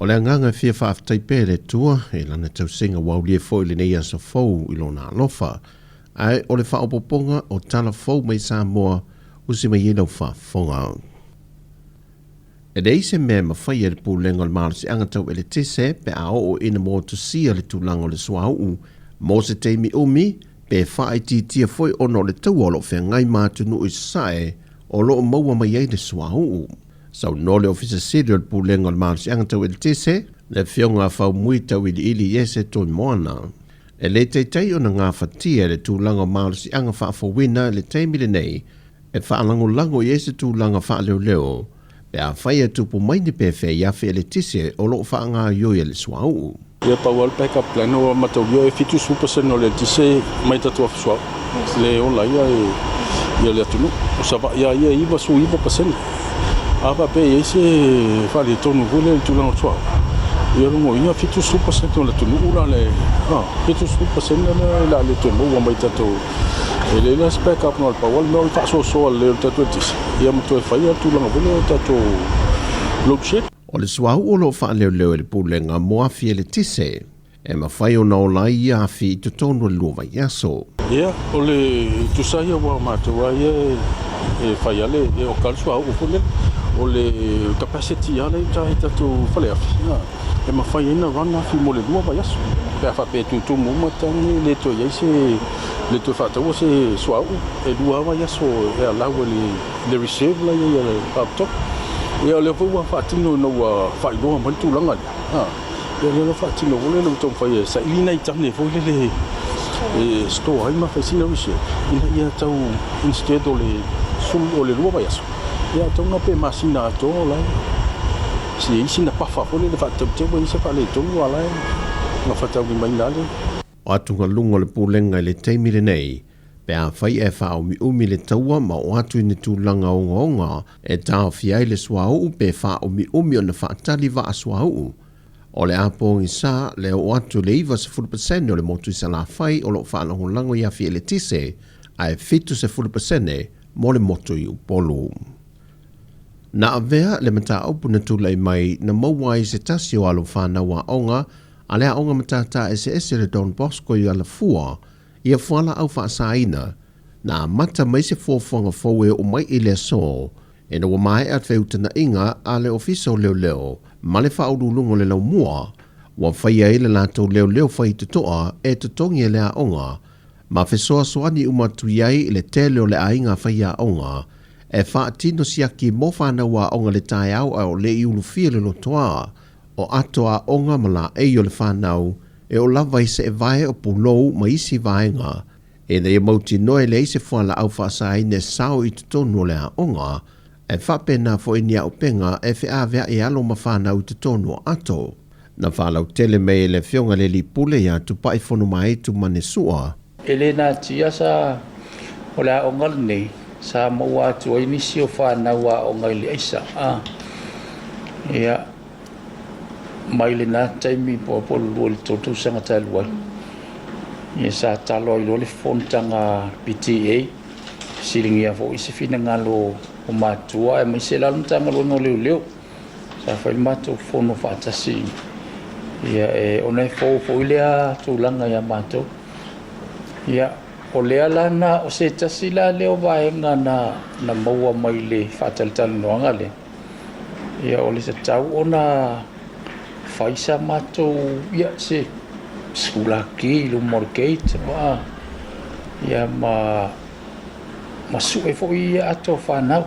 O le agaga e fia faafetai pea i le Atua i Lana tausiga ua aulia foi lenei aso fou i Lona alofa. Ae o le faaopoopoga o tala fou mai Samoa usi mai ai lau faafofoga. E leai se mea e mafai e le Pulega o le Malosiaga Tau Eletise pe a oo ina motusia le tulaga o le suauu mo se taimi umi pe faaitiitia foi ona o le taua o lo o feagai ma atunuu i Sasae o lo o maua mai ai le suauu. Saunoa le Ofisa Sili o le Pulega o le Malosiaga Tau Eletise, le Afioga a Faumui Tauiliili Iese Toimoana. E le taitai ona gafatia e le tulaga o malosiaga faafouina i le taimi lenei e faalagolago i ai se tulaga faaleoleo pe afai e tupu mai ni pefea i afi eletise o lo o faagaoioi e le suauu. Ia pau lava le backup plan ua mataulia e 70% o le eletise mai tatou afi suauu le ola ai ia le atunuu. O Savaii lava ia e 99%. A faapea e i ai se faaletonu foi lea i le tulaga o le suauu, ia lona uiga 70% o le atunuu la le 70% lea o le a le toe maua mai tatou. E leai la se backup na o le pau lava le mea o le faasoasoa lelei o le tatou eletise ia ma toe fai le tulaga foi lea o tatou load shed. O le suauu o lo o faaleoleo e le Pulega mo afi eletise, e mafai ona ola ai ia afi i totonu o le lua vaiaso. Ia, o le tusa ia aua o matou lava ia e fai lava le, e oka lava le suauu foi lele. O le capacity lava lea i uta i tatou faleafi, e mafai ai ona run afi mo le lua vaiaso. Pe a faapea e tutumu uma tane e le toe i ai se, le toe faataua se suauu, e lua lava vaiaso e allow e le reserve la e i ai a le Faalapotopotoga. Ia o lea foi ua faatino ina ua faailoa mai le tulaga lea, ia lea la faatino foi lele ua taumafai e saili nai tane foi lele e store ai ma fai sina reserve ina ia tau instead o le o le lua vaiaso, ia atonu na pe masina atoa o la e i ai sina buffer foi lele faatauteu ai se faaletonu a o la e gafataulimaina lava le O atugaluga o le Pulega i le taimi lenei, pe afai e faaumiumi le taua ma oo atu i ni tulaga ogaoga e taofia ai le suauu pe faaumiumi ona faatali vaa suauu. O le a pogisa le oo atu i le 90% o le motu i Salafai o lo o faalagolago i afi eletise, ae 70% mo le motu i Upolu. Na avea le mataupu na tulai mai na maua ai se tasi o alo fanau aoga a le Aoga Matata Eseese le Don Bosco i Alafua ia fualaau faasaina, na amata mai se fuafuaga fou e oo mai i le aso ina ua maea feutagaiga a le Ofisa o Leoleo ma le Faauluuluga o le Laumua ua faia ai le latou leoleo faitotoa e totogi e le aoga ma fesoasoani uma atu i ai i le tele o le aiga faiaoga e faatino siaki mo fanau aoga le taeao a o le i ulufia le lotoa o ato aoga ma laei o le fanau e oo lava i seevae o pulou ma isi vaega ina ia mautinoa e leai se fualaau faasaina e sao i totonu o le aoga, ae faapena foi ni auupega e feaveai alo ma fanau i totonu o ato. Na faalautele mai e le Afioga i le Alii Pule ia Tupai Fonomaaitu Manesua. E le natia sa o le aoga lenei sa maua atu ai nisi o fanau aoga i le aisa. Ia, mai lena taimi po o le 2 i le 3 tausaga talu ai, ia sa talo ai loa le fonotaga PTA, fesiligia foi se finagalo o matua aemaise la le Matagaluega o Leoleo. Sa fai le matou fono faatasi ia e ona e fou foi lea tulaga ia matou. Ia o lea la na o se tasi la lea o vaega na na maua mai le faatalatalanoaga lea. Ia o le tatau ona fai sa matou ia se sikulaki i luma o le gate ma ia ma ma sue foi ia ato fanau.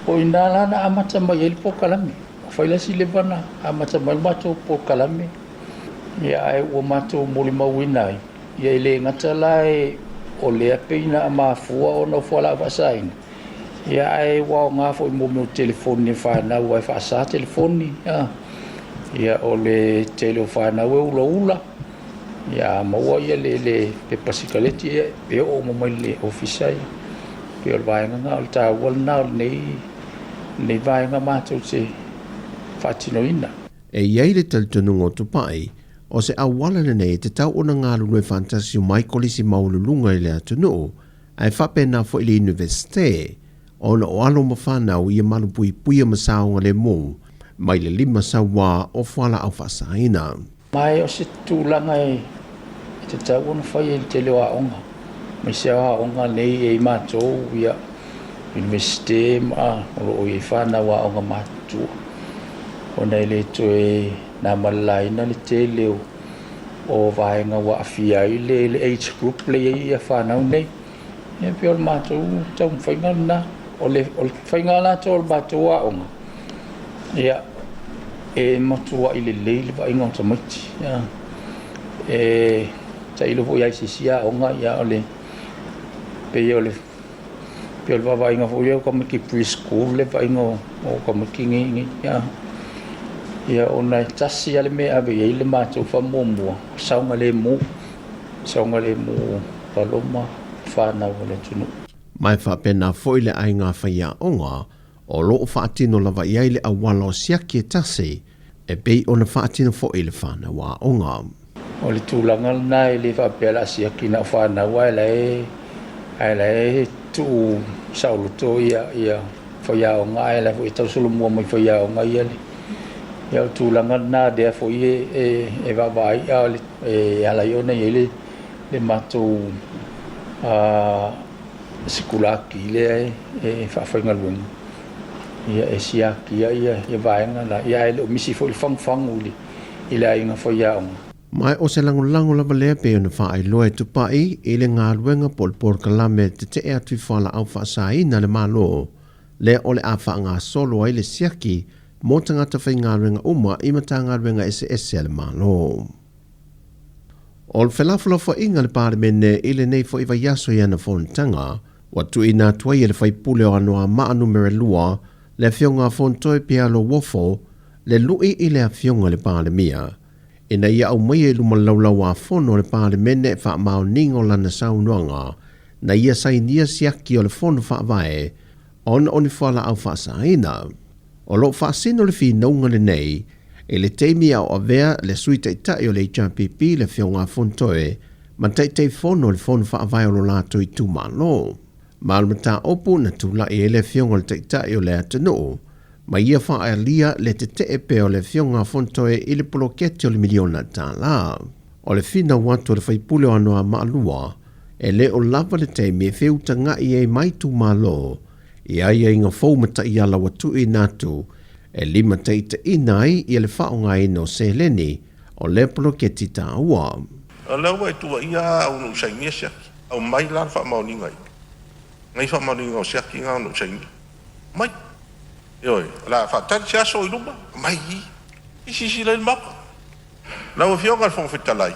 O i ina la na amata mai ai le polokalame. Fai la si leva na amata mai le matou polokalame, ia ae ua matou molimauina ai, ia e le gata la e o lea pei na mafua ona o fualaau faasaina, ia ae ua aoga foi mo mea o telefoni e fanau ai faasa telefoni, ia o le tele o fanau e ulaula, ia a maua ia le le pepa sikaleti ia e oo uma mai le ofisa ia. Pei o le vaega lena o le taua lena o lenei lenei vaega matou te faatinoina. E i ai le talitonuga o Tupai, o se auala lenei e tatau ona galulue faatasi uma ai kolisi maualuluga i le atunuu, ae faapena foi le Iunivesite, ona o alo ma fanau ia malupuipuia ma saogalemu. mai le 5 sauā o fualaau faasaina. Ma o se tulaga e tatau ona fai e le tele o aoga, aemaise lava aoga nei e i matou ia Iunivesite ma o lo o i ai fanau aoga matutua, ona e le toe na ma le laina le tele o vaega ua aafia ai le age group lea e i ai fanau nei. Ia pei o le matou taumafaiga lena. O le faiga latou o le matou aoga, ia, e matuai lelei le vaaiga o tamaiti. Ia, e tailo foi i se isi aoga, ia, o le pei o le vaavaaiga foi lea o tamaiti preschool le vaaiga o tamaiti nei. Ia, ia, ona e tasi lava le mea e ave i ai le matou faamuamua, saogalemu alo ma fanau o le atunuu. Ma e faapena foi le aiga faiaoga o loo faatino lava i ai le auala o siaki e tasi e pei ona faatino foi le fanau aoga. O le tulaga lena e le faapea la siaki na o fanau ae la e tuu saoloto ia faiaoga ae la foi e tausolomua mai faiaoga ia le ia o tulaga lena lea foi e vaavaai e ala ai ona i ai le matou sikulaki lea e faafaigaluega ia e siakia ia vaega la ia e le o misi foi le fagufagu i le aiga faiaoga. Ma o se lagolago lava lea pei ona faailoa e tupai i le galuega po o le polokalame tetee atu i fualaau faasaina le Malo lea o le a faagasolo ai le siaki mo tagata faigaluega uma i Matagaluega eseese a le Malo. O le felafolafoaiga a le Palemene i lenei foi vaiaso i ana fonotaga, ua tuuina atu ai e le faipule o Anoamaa numera 2, le afioga a Fonotoe Pialo Uofo, le lui i le afioga i le Palemia, ina ia aumaia i luma laulau-a-fono o le Palemene e faamaoniga o lana saunoaga, na ia sainia siaki o le fono faavae ona o ni fualaau faasaina. O loo faasino le finauga lenei i le taimi a o avea le sui taitai o le HRPP le afioga a Fonotoe ma Taitaifono o le fono faavae o lo latou itumalo. Ma o le mataupu na tulai ai le afioga o le taitai o le atunuu ma ia faaalia le tetee pea o le afioga a Fonotoe i le poloketi o le miliona tala. O le finau atu o le faipule o Anoamaa 2 e le o lava le taimi e feutagai ai mai itumalo i aiaiga fou ma taiala ua tuuina atu e limataitaiina ai ia le faaaogaina o seleni o le poloketi taua. O lea ua e tuuaia au na ou sainia siaki. Aumai la le faamaoniga i nai faamaoniga o siaki na ona ou sainia. Aumai. Ioe, o le a faatali se aso i luma, aumai i i. Silasila i le Maota. Lau Afioga i le Fofoga Fetalai,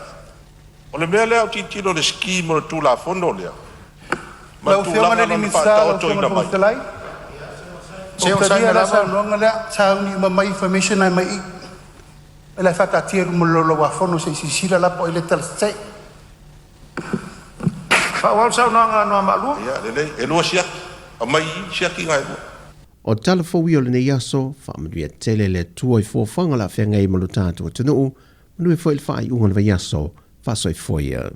o le mea lea o tilotilo i le scheme o le Tulafono lea, ma le Lau Afioga i tulaga le lona Minisita, lau Afioga i le faataotoina Fofoga mai. Fetalai, Se ou o te saina talia la lava. saunoaga lea, sauni uma mai information ae mai i. O le a faataatia i luma o le Laulau-a-Fono se i silasila la po o ai le talasasee. Faaauau le saunoaga a Anoamaa 2. Ia, lelei, e lua siaki. Aumai i i siaki na e lua. O tala fou ia o lenei aso, faamanuia tele le Atua i fuafuaga o le a feagai ma lo tatou atunuu, manuia foi le faaiuga o le vaiaso, faasoifua ia.